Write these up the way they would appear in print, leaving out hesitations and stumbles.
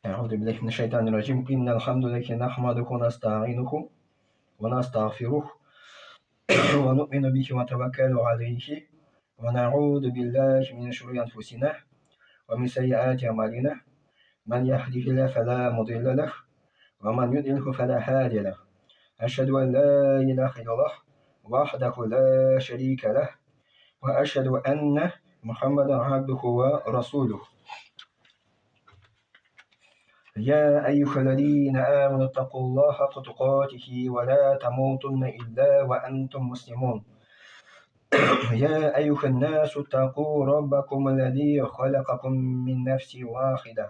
أعوذ بالله من الشيطان الرجيم إن الحمد لله نحمده ونستعينه ونستغفره ونؤمن به ونتوكل عليه ونعوذ بالله من شرور أنفسنا ومن سيئات أعمالنا من يهده الله فلا مضل له ومن يضلله فلا هادي له أشهد أن لا إله إلا الله وحده لا شريك له وأشهد أن محمدا عبده ورسوله يا أيها الذين آمنوا اتقوا الله حق تقاته ولا تموتن إلا وأنتم مسلمون يا أيها الناس اتقوا ربكم الذي خلقكم من نفس واحدة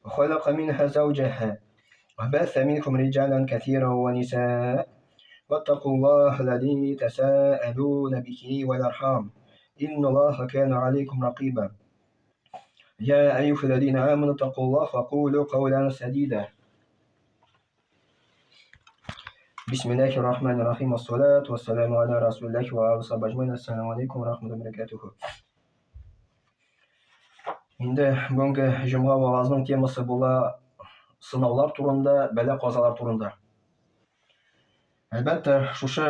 وخلق منها زوجها وبث منكم رجالا كثيرا ونساء واتقوا الله الذي تساءلون به والأرحام إن الله كان عليكم رقيبا يا أيها الذين آمنوا اتقوا الله وقولوا قولا سديدا بسم الله الرحمن الرحيم والصلاة والسلام على رسول الله وعلى صحبه أجمعين السلام عليكم ورحمة الله وبركاته Инде бүгенге җомга вагазының темасы була сынаулар турында, бәла-казалар турында. Әлбәттә, шушы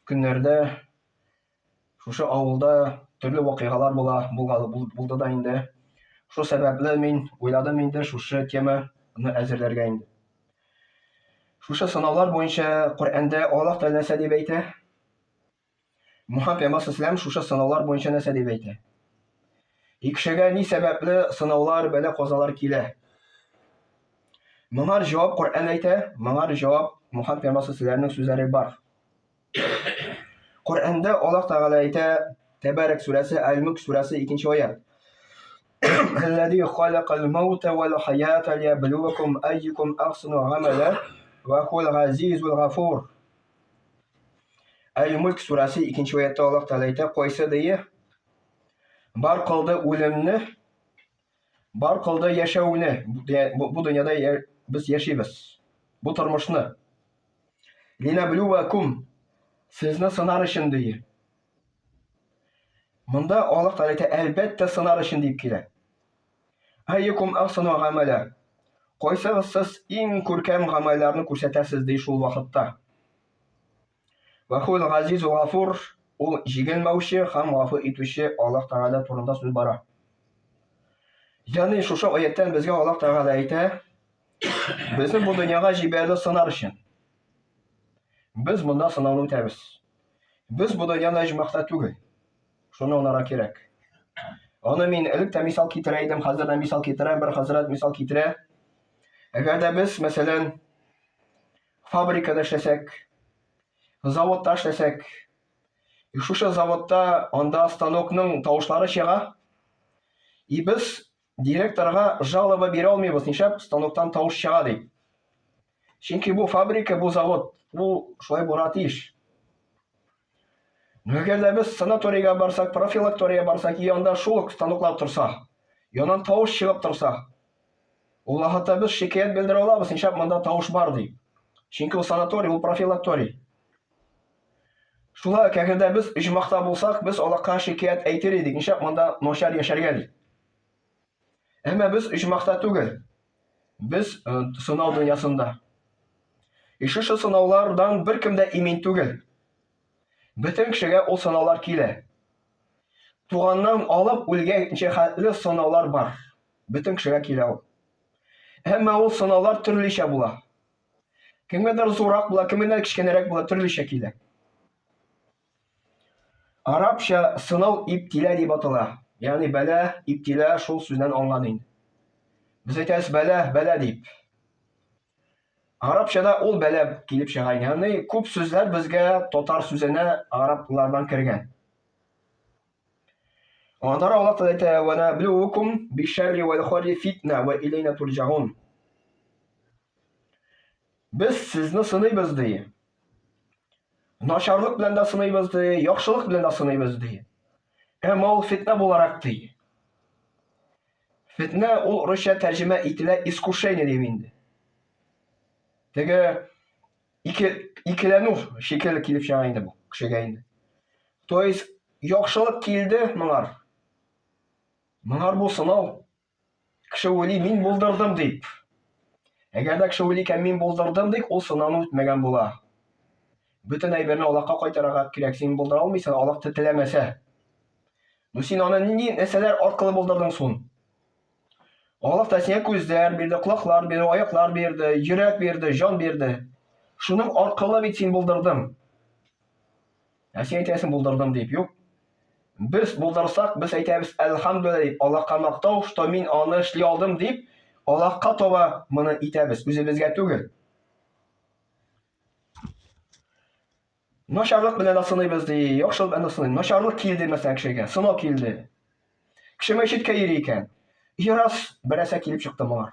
көннәрдә шушы авылда төрле вакыйгалар була, булды да инде. Шул сәбәпле мин уйладым инде шушы теманы әзерләргә инде. Шушы сынаулар буенча Коръәндә Аллаһ Тәгалә нәрсә дип әйтә? Мухаммад пәйгамбәр саллаллаху шушы сынаулар буенча нәрсә дип әйтә? И кешегә ни сәбәпле сынаулар, бәла-казалар килә? Моңар җавап Коръән әйтә, моңар җавап Мухаммад пәйгамбәр саллаллаху сүзләре бар. Коръәндә Аллаһ Тәгалә әйтә, Тәбәрәк сүрәсе, Әл-Мүлк сүрәсе 2 аят. Аллази халакал маута вал хаята лиябluвакум айюкум ахсану гамала ва хуал газизул гафур. Әл-Мүлк сүрәсе икенче аятта Аллаһ Тәгалә әйтә, кайсы дие? Бар кылды үлемне, бар кылды яшәүне. Бу дөньяда без яшибез. Бу тормышны. Линаблювакум сезне сынар өчен дие. Монда Аллаһ Тәгалә әйтә, әлбәттә сынар өчен дип килә. Әйюкум ахсану гамәлә. Кайсыгыз сез иң күркәм гамәлләрне күрсәтәсез ди шул вакытта. Вахул газиз гафур ул җигелмәүче һәм гафу итүче Аллаһ Тәгалә турында сүз бара. Ягъни шушы аяттан безгә Аллаһ Тәгалә әйтә, безне бу дөньяга җибәрде сынар өчен. Без монда сынауны үтәбез. Без бу дөньяда оҗмахта түгел. Шуны аңларга кирәк. Аны мин элек тә мисал китерә идем, хәзер дә мисал китерәм, бер хәзрәт мисал китерә. Әгәр дә без, мәсәлән, фабрикада эшләсәк, заводта эшләсәк, и шушы заводта анда станокның тавышлары чыга, и без директорга жалоба бирә алмыйбыз, нишләп станоктан тавыш чыга дип. Чөнки бу фабрика, бу завод, бу шулай булырга тиеш. Әгәр дә без санаторийга барсак, профилакторийга барсак, и анда шул ук станоклар торса, яннан тавыш чыгып торса, ул вакытта без шикаять белдерә алабыз, нишләп монда тавыш бар дип. Чөнки ул санаторий, ул профилакторий. Шулай ук, әгәр дә без оҗмахта булсак, без Аллаһка шикаять әйтер идек, нишләп монда начар яшәргә дип. Әмма без оҗмахта түгел. Без э, сынау дөньясында. И шушы сынаулардан беркем дә имин түгел. Бөтен кешегә ул сынаулар килә. Туганнан алып үлгәнчә хәтле сынаулар бар. Бөтен кешегә килә ул. Әмма ул сынаулар төрлечә була. Кемгәдер зуррак була, кемгәдер кечкенәрәк була, төрлечә килә. Арабча сынау ибтилә дип атала. Ягъни бәла, ибтилә шул сүздән алынган инде. Без әйтәбез бәла, бәла дип. Арабчада ул бәла килеп чыга. Ягъни күп сүзләр безгә татар сүзенә араблардан кергән. Аннары Аллаһ Тәгалә әйтә: "Ва наблуукум бишшарри вал хайри фитна ва илейна турҗаун." Без сезне сыныйбыз ди. Начарлык белән дә сыныйбыз ди, яхшылык белән дә сыныйбыз ди. Әмма ул фитнә буларак ди. Фитнә ул русча тәрҗемә ителә искушение дип инде. Теге ике икеләнү шикелле килеп чыга инде бу кешегә инде. То есть яхшылык килде моңар. Моңар бу сынау. Кеше уйлый, мин булдырдым дип. Әгәр дә кеше уйлый икән, мин булдырдым дип, ул сынауны үтмәгән була. Бөтен әйберне Аллаһка кайтарырга кирәк. Син булдыра алмыйсың, Аллаһ теләмәсә. Ну син аны нинди нәрсәләр аркылы булдырдың сон? Аллаһ та сиңа күзләр бирде, колаклар бирде, аяклар бирде, йөрәк бирде, җан бирде. Шуның аркылы бит син булдырдың. Ә син әйтәсең булдырдым дип. Юк. Без булдырсак, без әйтәбез әлхәмдүлилләһ дип, Аллаһка мактау, что мин аны эшли алдым дип, Аллаһка таба моны итәбез, үзебезгә түгел. Начарлык белән дә сыныйбыз ди, яхшылык белән дә сыныйбыз. Начарлык килде, мәсәлән, кешегә, сынау килде. Кеше мәчеткә йөри икән. И раз берәрсә килеп чыкты моңар.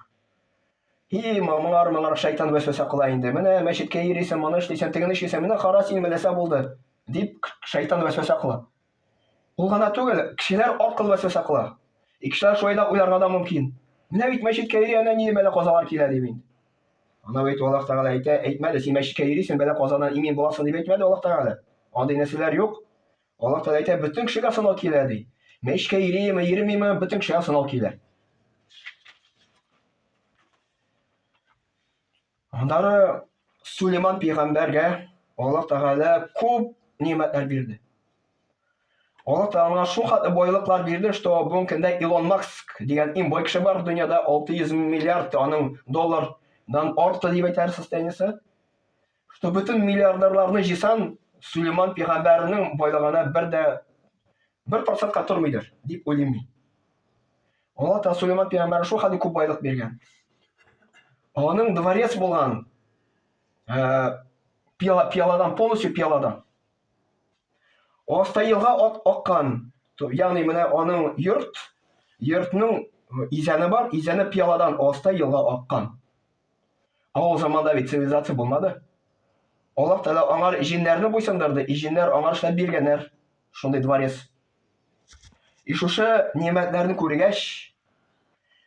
И моңар, моңар шайтан вәсвәсә кыла инде. Менә мәчеткә йөрисең, моны эшлисең, тегене эшлисең, менә кара син нәрсә булды, дип шайтан вәсвәсә кыла. Ул гына түгел, кешеләр аркылы вәсвәсә кыла. И кешеләр шулай да уйларга да мөмкин. Менә бит мәчеткә йөри, әнә нинди бәла-казалар килә дип инде. Ана бит Аллаһ Тәгалә әйтә, әйтмәде, син мәчеткә йөрисең, бәла-казадан имин буласың дип әйтмәде Аллаһ Тәгалә. Андый нәрсәләр юк. Аллаһ Тәгалә әйтә, бөтен кешегә сынау килә ди. Мәчеткә йөриме, йөрмиме, бөтен кешегә сынау килә. Аннары Сулейман пәйгамбәргә Аллаһ Тәгалә күп нимәтләр бирде. Аллаһ Тәгалә аңа шул хәтле байлыклар бирде, что бүгенге көндә Илон Маск дигән иң бай кеше бар дөньяда, 600 миллиард аның доллардан артты дип әйтәр состояниесе. Что бөтен миллиардерларны җыйсаң, Сулейман пәйгамбәрнең байлыгына бер дә бер процентка тормыйдыр, дип уйлыйм мин. Аллаһ Тәгалә Сулейман пәйгамбәргә шул хәтле күп байлык биргән. Аның дворец булган, э, пиала, пиаладан, полностью пиаладан. Аста елга ак, аккан. Ягъни менә аның йорт, йортның изәне бар, изәне пиаладан аста елга аккан. Ә ул заманда бит цивилизация булмады. Аллаһ Тәгалә аңар җиннәрне буйсындырды, и җиннәр аңар эшләп биргәннәр. Шундый дворец. И шушы нимәтләрне күргәч,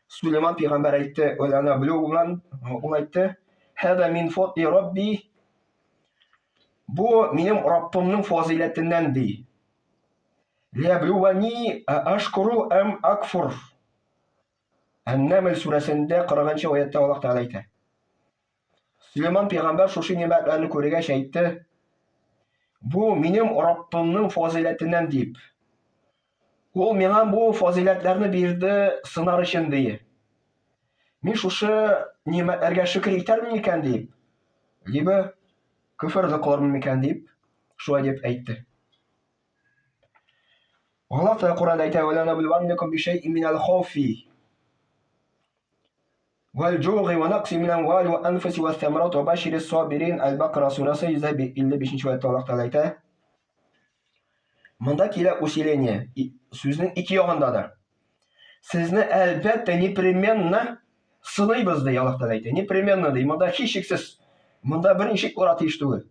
Сулейман пәйгамбәр әйтте, ул ана белү белән ул әйтте, "Хәдә мин фадли Рабби" Бу минем Раббымның фазыйләтеннән ди. Лиябluwani ашкуру ам акфур. Ән-Нәмл сүрәсендә 40 нчы аятта Аллаһ Тәгалә әйтә. Сөләйман пәйгамбәр шушы нимәтләрне күргәч әйтте: Бу минем Раббымның фазыйләтеннән дип. Ул миңа бу фазыйләтләрне бирде сынар өчен ди. Мин шушы нимәтләргә шөкер итәрмен микән дип, либо көферлек кылырмын микән дип, шулай дип әйтте. Аллаһ Тәгалә Коръәндә әйтә: "Ва ланабluwannakum би шәй'ин минәл хауфи вәл җугы ва накси минәл амвали ва анфуси ва самарат ва баширис сабирин". Әл-Бакара сүрәсе 155 аятта Аллаһ Тәгалә әйтә. Монда килә усиление, сүзнең ике ягында да. Сезне әлбәттә непременно сыныйбыз ди Аллаһ Тәгалә әйтә. Непременно ди. Монда һичшиксез, монда берничек булырга тиеш түгел.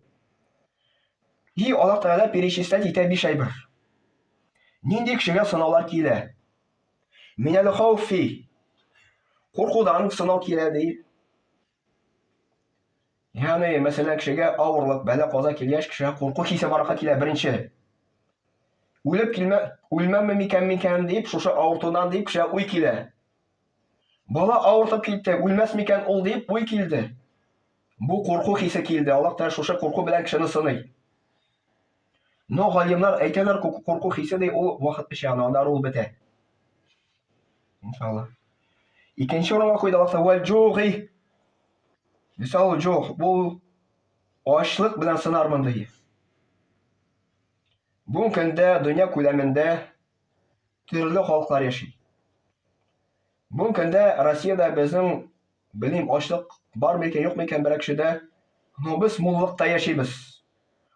И Аллаһ Тәгалә перечислять итә биш әйбер. Нинди кешегә сынаулар килә? Минәл хауфи. Куркудан сынау килә ди. Ягъни, мәсәлән, кешегә авырлык, бәла-каза килгәч, кешегә курку хисе барлыкка килә беренче. Үлеп килмә, үлмәмме микән микән дип, шушы авыртудан дип кешегә уй килә. Бала авыртып китте, үлмәс микән ул дип уй килде. Бу курку хисе килде. Аллаһ Тәгалә шушы курку белән кешене сыный. Но галимнар әйтәләр, курку хисе ди, ул вакытлыча, аннары ул бетә. Иншалла. Икенче урынга куйды Аллаһ Тәгалә, вәл Мисал җух, бу ачлык белән сынармын ди. Бүгенге көндә дөнья күләмендә төрле халыклар яши. Бүгенге көндә Россиядә безнең белмим ачлык бар микән, юк микән берәр кешедә, но без муллыкта яшибез.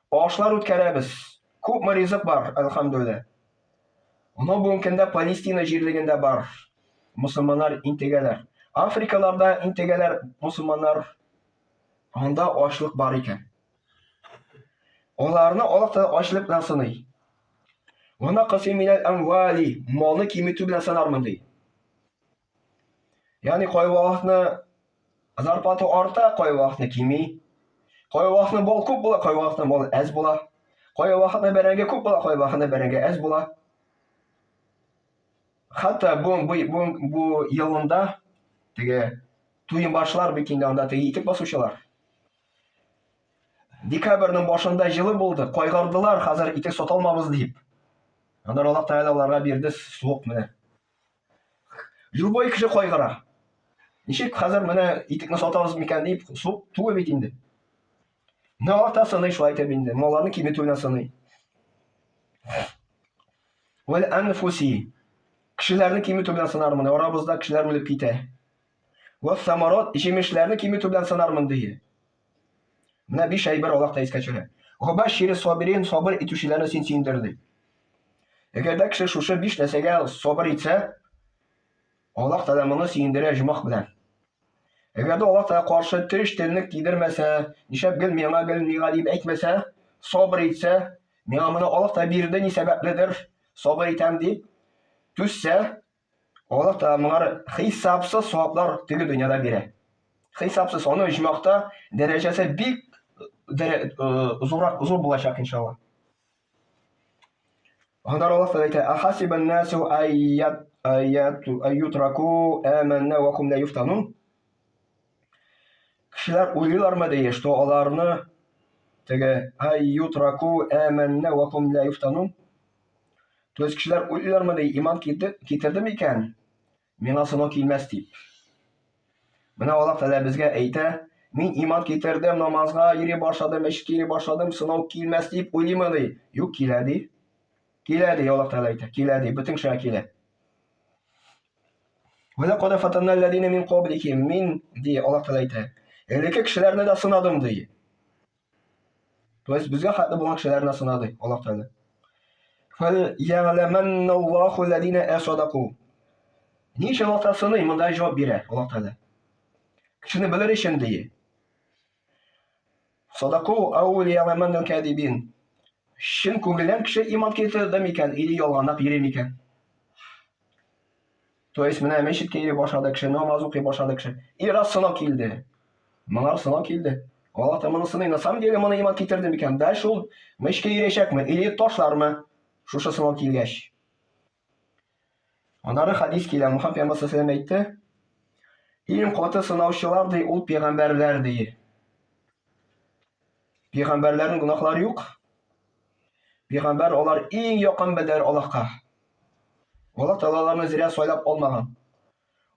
Ашлар үткәрәбез. Күпме ризык бар, әлхәмдүлилләһ. Но бүгенге көндә Палестина җирлегендә бар. Мусульманнар интегәләр. Африкаларда интегәләр мусульманнар. Анда ачлык бар икән. Аларны Аллаһ Тәгалә ачлык белән сыный. Вана касим минәл әмвали, малны киметү белән сынармын ди. Ягъни кай вакытны зарплата арта, кай вакытны кими. Кай вакытны мал күп була, кай вакытны мал әз була. Кай вакытны бәрәңге күп була, кай вакытны бәрәңге әз була. Хәтта бу елында теге туембашлар бит инде анда теге итек басучылар. Декабрьнең башында җылы булды, кайгырдылар, хәзер итек сата алмабыз дип. Аннары Аллаһ Тәгалә аларга бирде суык менә. Любой кеше кайгыра. Ничек хәзер менә итекне сатабыз микән дип, суык түгел бит инде. Менә Аллаһ та сыный шулай итеп инде. Малларны киметү белән сыный. Вәл анфуси. Кешеләрне киметү белән сынармын. Арабызда кешеләр үлеп китә. Вә самарат җимешләрне киметү белән сынармын ди. Менә биш әйбер Аллаһ та искә төшерә. Габашири сабирин сабыр итүчеләрне син сөендер ди. Әгәр дә кеше шушы биш нәрсәгә сабыр итсә, Аллаһ Тәгалә моны сөендерә җомах белән. Әгәр дә Аллаһ Тәгалә каршы теш телне тидермәсә, нишләп гел миңа, гел миңа дип әйтмәсә, сабыр итсә, миңа моны Аллаһ Тәгалә бирде, ни сәбәпледер, сабыр итәм дип түзсә, Аллаһ Тәгалә моңар хисапсыз саваплар теге дөньяда бирә. Хисапсыз, аның оҗмахта дәрәҗәсе бик зуррак, зур булачак иншалла. Аннары Аллаһ Тәгалә әйтә: "Ахасибан насу айят аютраку аманна ва хум ла юфтанун." Кешеләр уйлыйлармы ди, что аларны теге аютраку аманна ва хум ла юфтанун. То есть кешеләр уйлыйлармы ди, иман китерде микән? Миңа сынау килмәс дип. Менә Аллаһ Тәгалә безгә әйтә, мин иман китердем, намазга йөри башладым, мәчеткә йөри башладым, сынау килмәс дип уйлыймы ди? Юк, килә ди. Килә ди, Аллаһ Тәгалә әйтә, килә ди, бөтен кешегә килә. Вә ләкад фатанна аллазина мин каблихим, мин ди Аллаһ Тәгалә әйтә. Элекке кешеләрне дә сынадым ди. То есть безгә хәтле булган кешеләрне сынады Аллаһ Тәгалә. Фәл я'ламанналлаху аллазина асадаку. Ни өчен Аллаһ Тәгалә сыный? Монда җавап бирә Аллаһ Тәгалә. Кешене белер өчен ди. Садаку ау я'ламаннал кадибин. Чын күңелдән кеше иман китерде микән или ялганлап йөри микән? То есть менә мәчеткә йөри башлады кеше, намаз укый башлады кеше. И раз сынау килде. Моңар сынау килде. Аллаһ та моны сыный. На самом деле моны иман китерде микән? Дальше ул мәчеткә йөрәчәкме или ташлармы? Шушы сынау килгәч. Аннары хадис килә, Мухаммад пәйгамбәр саллаллаху әйтте, иң каты сынаучылар ди, ул пәйгамбәрләр ди. Пәйгамбәрләрнең гөнаһлары юк. Пәйгамбәр алар иң якын бәндәләр Аллаһка. Аллаһ Тәгалә аларны зря сайлап алмаган.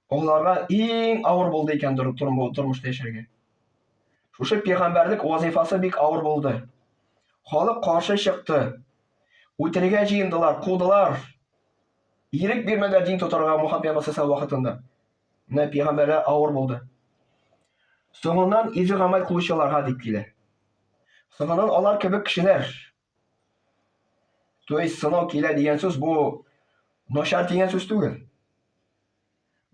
Аларга иң авыр булды икән тормышта яшәргә. Шушы пәйгамбәрлек вазифасы бик авыр булды. Халык каршы чыкты. Үтерергә җыендылар, кудылар. Ирек бирмәделәр дин тотарга Мухаммад пәйгамбәр саллаллаху вакытында. Менә пәйгамбәрләр авыр булды. Соңыннан изге гамәл кылучыларга дип килә. Соңыннан алар кебек кешеләр. То есть сынау килә дигән сүз бу начар дигән сүз түгел.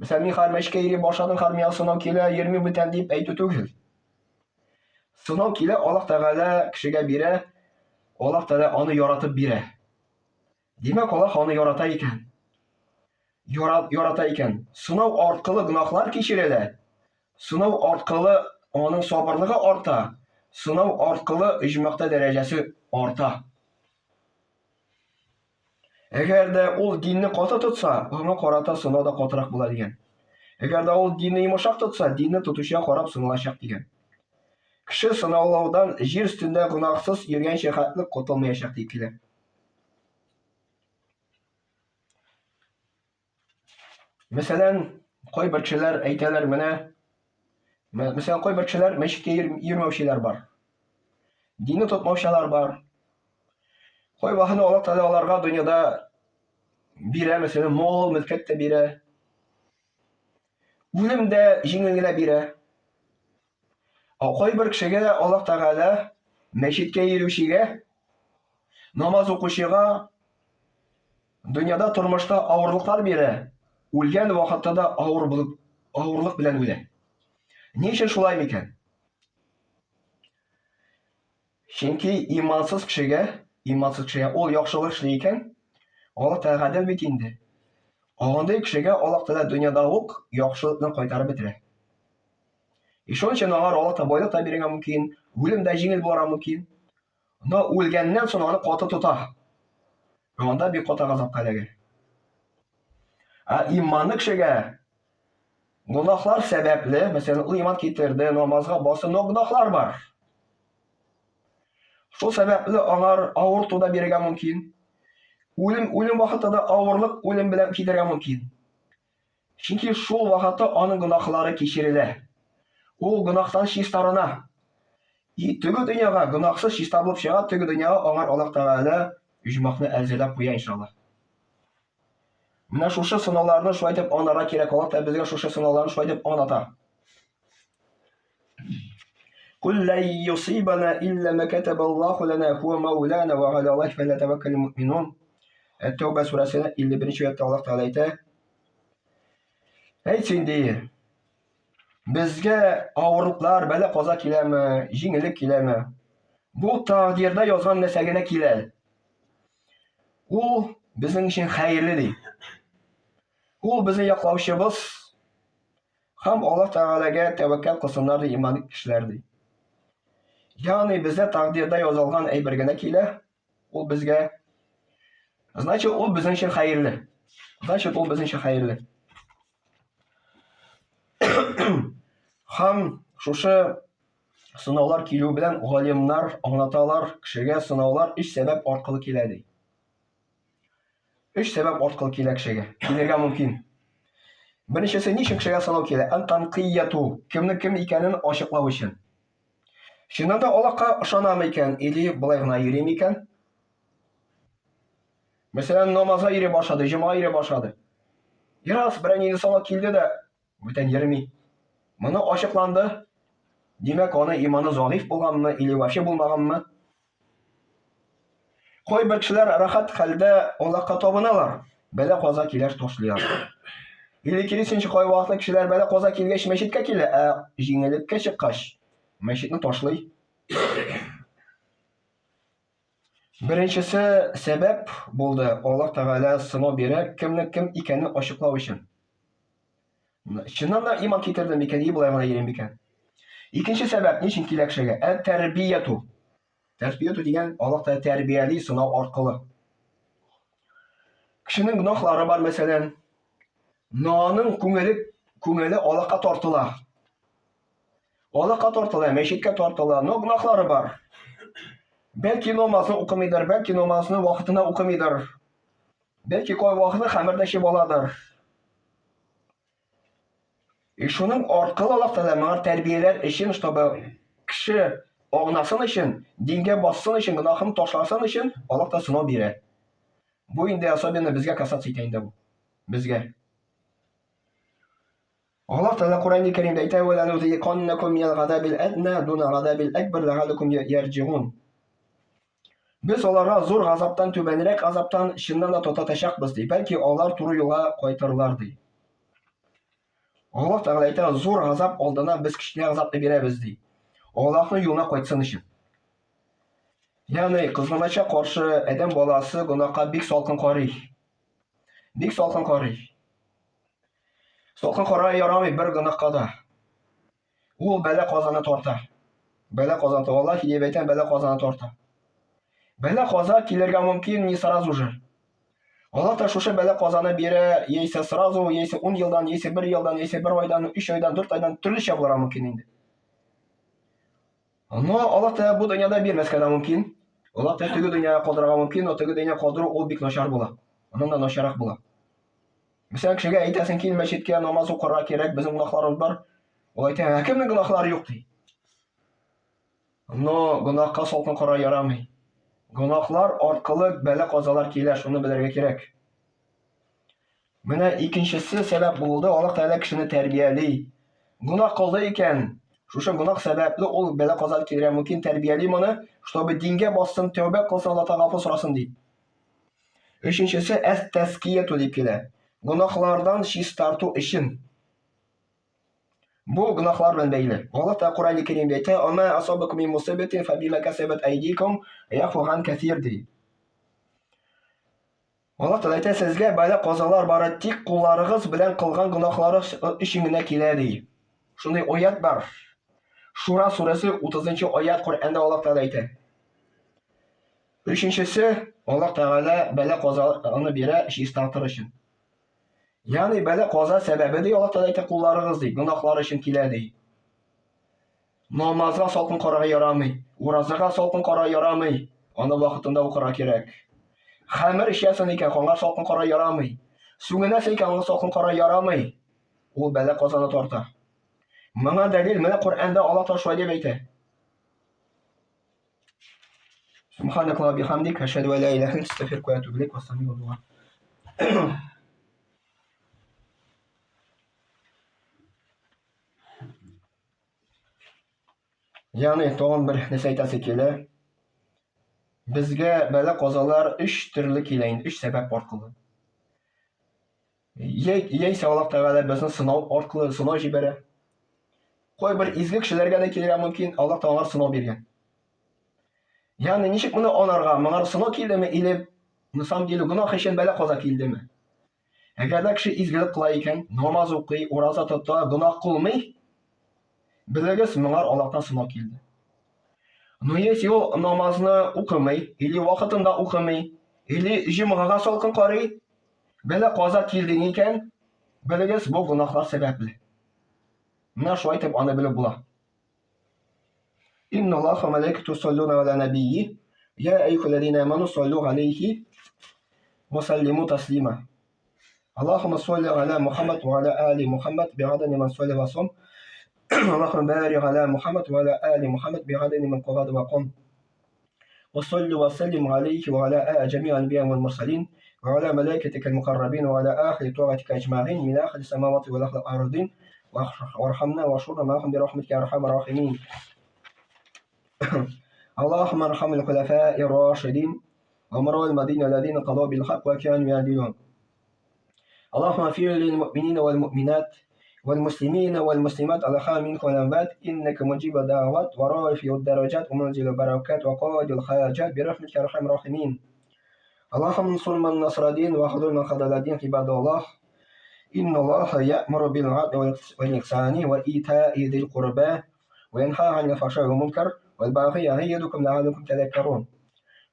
Мәсәлән, мин хәзер мәчеткә йөри башладым, хәзер миңа сынау килә, йөрмим бүтән дип әйтү түгел. Сынау килә, Аллаһ Тәгалә кешегә бирә, Аллаһ Тәгалә аны яратып бирә. Димәк, Аллаһ аны ярата икән. Ярата икән. Сынау аркылы гөнаһлар кичерелә. Сынау аркылы аның сабырлыгы арта. Сынау аркылы иҗмакта дәрәҗәсе арта. Әгәр дә ул динне каты тотса, аңа карата сынау да катырак була дигән. Әгәр дә ул динне йомшак тотса, динне тотучыга карап сыналачак дигән. Кеше сынаулаудан җир өстендә гөнаһсыз йөргәнчә хәтле котылмаячак дип килә. Мәсәлән, кайбер кешеләр әйтәләр, менә, мәсәлән, кайбер кешеләр мәчеткә йөрмәүчеләр бар. Динне тотмаучылар бар. Кай вакытны Аллаһ Тәгалә аларга дөньяда бирә, мәсәлән, мал, мөлкәт тә бирә. Үлем дә җиңел генә бирә. Ә кайбер кешегә Аллаһ Тәгалә мәчеткә йөрүчегә, намаз укучыга дөньяда тормышта авырлыклар бирә, үлгән вакытта да авыр булып, авырлык белән үлә. Ни өчен шулай микән? Чөнки имансыз кешегә, имансыз кешегә ул яхшылык эшли икән, Аллаһ Тәгалә гадел бит инде. Андый кешегә Аллаһ Тәгалә дөньяда ук яхшылыкны кайтарып бетерә. И шуның өчен аңар Аллаһ та байлык та бирергә мөмкин, үлем дә җиңел булырга мөмкин. Но үлгәннән соң аны каты тота. Анда бик каты газапка эләгә. Ә иманлы кешегә гөнаһлар сәбәпле, мәсәлән, ул иман китерде, намазга басты, но гөнаһлар бар. Шул сәбәпле аңар авырту да бирергә мөмкин. Үлем, үлем вакытында да авырлык үлем белән китәргә мөмкин. Чөнки шул вакытта аның гөнаһлары кичерелә. Ул гөнаһтан чистарына. И теге дөньяга гөнаһсыз чиста булып чыга, теге дөньяга аңар Аллаһ Тәгалә оҗмахны әзерләп куя, иншаллаһ. Менә шушы сынауларны шулай итеп аңларга кирәк. Аллаһ Тәгалә безгә шушы сынауларны шулай итеп аңлата. Кул лә юсибана илля ма катабаллаху лана хуа маулана ва аля Аллахи фалятаваккалул муъминун. Әт-Тәүбә сүрәсенең 51 аятта Аллаһ Тәгалә әйтә. Әйт син ди, безгә авырлыклар, бәла-каза киләме, җиңеллек киләме? Бу тәкъдирдә язган нәрсә генә килә. Ул безнең өчен хәерле ди. Ул безне яклаучыбыз һәм Аллаһ Тәгаләгә тәвәккәл кылсыннар ди иман кешеләр ди. Ягъни бездә тәкъдирдә язылган әйбер генә килә, ул безгә. Значит, ул безнең өчен хәерле. Значит, ул безнең өчен хәерле. Һәм шушы сынаулар килү белән галимнар аңлаталар, кешегә сынаулар өч сәбәп аркылы килә ди. Өч сәбәп аркылы килә кешегә. Килергә мөмкин. Беренчесе, ни өчен кешегә сынау килә? Антанкияту, кемнең кем икәнен ачыклау өчен. Чыннан да Аллаһка ышанамы икән или болай гына йөри микән? Мәсәлән, намазга йөри башлады, җомга йөри башлады. Раз берәр нинди сынау килде дә, бүтән йөрми. Моны ачыкланды. Димәк, аны иманы заиф булганмы или вообще булмаганмы? Кайбер кешеләр рәхәт хәлдә Аллаһка табыналар, бәла каза киләш ташлыйлар. Или киресенчә, кайвакытта кешеләр бәла каза килгәч мәчеткә килә, ә җиңеллеккә чыккач мәчетне ташлый. Беренчесе сәбәп булды, Аллаһ Тәгалә сынау бирә, кемнең кем икәнен ачыклау өчен. Чыннан да иман китерде микән, и болай гына йөри микән? Икенче сәбәп, ни өчен килә кешегә? Ә тәрбияту. Тәрбияту дигән Аллаһ Тәгалә тәрбияли сынау аркылы. Кешенең гөнаһлары бар, мәсәлән, но аның күңеле күңеле Аллаһка тартыла. Аллаһка тартыла, мәчеткә тартыла, но гөнаһлары бар. Бәлки намазны укымыйдыр, бәлки намазны вакытында укымыйдыр. Бәлки кайвакытны хәмер дә эчеп аладыр. И шуның аркылы Аллаһ Тәгалә моңа тәрбияләр өчен, чтобы кеше аңласын өчен, дингә бассын өчен, гөнаһын ташласын өчен Аллаһ та сынау бирә. Бу инде особенно безгә касаться итә инде бу. Безгә. Аллаһ Тәгалә Коръәни Кәримдә әйтә: "Ва ланузиканнакум минәл газабил әдна дуна газабил әкбәр ләгалләкум ярҗигун." Без аларга зур газаптан түбәнрәк газаптан чыннан да тататачакбыз ди. Бәлки алар туры юлга кайтырлар ди. Аллаһ Тәгалә әйтә, зур газап алдына без кечкенә газапны бирәбез ди. Аллаһның юлына кайтсын өчен. Ягъни кызганача каршы адәм баласы гөнаһка бик салкын карый. Бик салкын карый. Салкын карарга ярамый бер гөнаһка да. Ул бәла казаны тарта. Бәла казаны тарта. Аллаһ дип әйтәм, бәла казаны тарта. Бәла каза килергә мөмкин не сразу же. Аллаһ та шушы бәла казаны бирә, яисә сразу, яисә 10 елдан, яисә 1 елдан, яисә 1 айдан, 3 айдан, 4 айдан төрлечә булырга мөмкин инде. Но Аллаһ Тәгалә бу дөньяда бирмәскә дә мөмкин. Аллаһ Тәгалә теге дөньяга калдырырга мөмкин, но теге дөнья калдыру ул бик начар була. Аннан да начаррак була. Мәсәлән, кешегә әйтәсең, кил мәчеткә намаз укырга кирәк, безнең гөнаһларыбыз бар. Ул әйтә, ә кемнең гөнаһлары юк ди. Но гөнаһка салкын кара ярамый. Гөнаһлар аркылы бәла-казалар килә, шуны белергә кирәк. Менә икенчесе сәбәп булды, Аллаһ Тәгалә кешене тәрбияли. Гөнаһ кылды икән, шушы гөнаһ сәбәпле ул бәла-каза килергә мөмкин, тәрбияли моны, чтобы дингә бассын, тәүбә кылсын, Аллаһ Тәгалә гафу сорасын дип. Өченчесе әс-тәскияту дип килә. Гөнаһлардан чистарту өчен. Бу гөнаһлар белән бәйле. Аллаһ Тәгалә Коръәни Кәримдә әйтә: "Ама асабакум мин мусибатин фабима касабат айдикум яфу ган кәсир" ди. Аллаһ Тәгалә әйтә, сезгә бәла-казалар бары тик кулларыгыз белән кылган гөнаһларыгыз өчен генә килә, ди. Шундый аят бар. Шура сүрәсе 30 аят Коръәндә Аллаһ Тәгалә әйтә. Өченчесе, Аллаһ Тәгалә бәла-казаны бирә чистартыр өчен. Ягъни бәла каза сәбәбе ди Аллаһ Тәгалә әйтә, кулларыгыз ди, гөнаһлар өчен килә ди. Намазга салкын карарга ярамый, уразага салкын карарга ярамый. Аны вакытында укырга кирәк. Хәмер эчәсең икән, канга салкын карарга ярамый. Сүгенәсең икән, аңа салкын карарга ярамый. Ул бәла казаны тарта. Моңа дәлил менә Коръәндә Аллаһ Тәгалә шулай дип әйтә. Субханакаллаһ бихамдик, әшһәдү ә ла илаһә илля астагфирука ва атубу илейк. Вассаламу алейкум. Ягъни тагын бер нәрсә әйтәсе килә. Безгә бәла казалар өч төрле килә инде, өч сәбәп аркылы. Яисә Аллаһ Тәгалә безне сынау аркылы сынау җибәрә. Кайбер изге кешеләргә дә килергә мөмкин, Аллаһ Тәгалә сынау биргән. Ягъни ничек моны анарга? Моңар сынау килдеме или на самом деле гөнаһ өчен бәла каза килдеме? Әгәр дә кеше изгелек кыла икән, намаз укый, ураза тота, гөнаһ кылмый, белегез, моңар Аллаһтан сынау килде. Но если ул намазны укымый, или вакытында укымый, или җомгага салкын карый, бәла каза килде икән, белегез, бу гөнаһлар сәбәпле. Менә шулай итеп аны белеп була. Инна Аллаха малайкату саллюна аля набийи, я әйюхаллазина аману саллю алейхи ва саллиму таслима. Аллахума салли аля Мухаммад ва аля али Мухаммад би'адани ман салли ва сум. Аллахума барик аля Мухаммад ва аля али Мухаммад би'адани ман кагад ва кум. وصل وسلم عليه وعلى جميع الأنبياء والمرسلين وعلى ملائكتك المقربين وعلى آخر طاعتك أجمعين من آخر السماوات والأرضين وارحمنا واشرنا معهم برحمتك يا أرحم الراحمين. اللهم ارحم الخلفاء الراشدين ومروا المدينة الذين قضوا بالحق وكانوا يعدلون. اللهم اغفر للمؤمنين والمؤمنات والمسلمين والمسلمات الأحياء منكم والأموات إنك مجيب الدعوات ورافع الدرجات ومنزل البركات وقاضي الحاجات برحمتك يا أرحم الراحمين. اللهم انصر من نصر الدين وخذل من خذل الدين عباد الله. إن الله يأمر بالعدل والإحسان وإيتاء ذي القربى وينهى عن الفحشاء والمنكر والبغي يعظكم لعلكم تذكرون.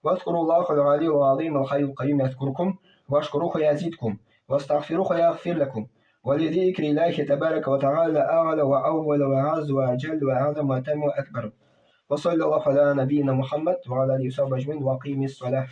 واذكروا الله العلي العظيم الحي القيوم يذكركم واشكروه يزيدكم واستغفروه يغفر لكم ولذكر الله تبارك وتعالى أعلى وأول وأعز وأجل وأعظم وأتم وأكبر. وصلى الله على نبينا محمد وعلى آله وصحبه أجمعين وأقيم الصلاة.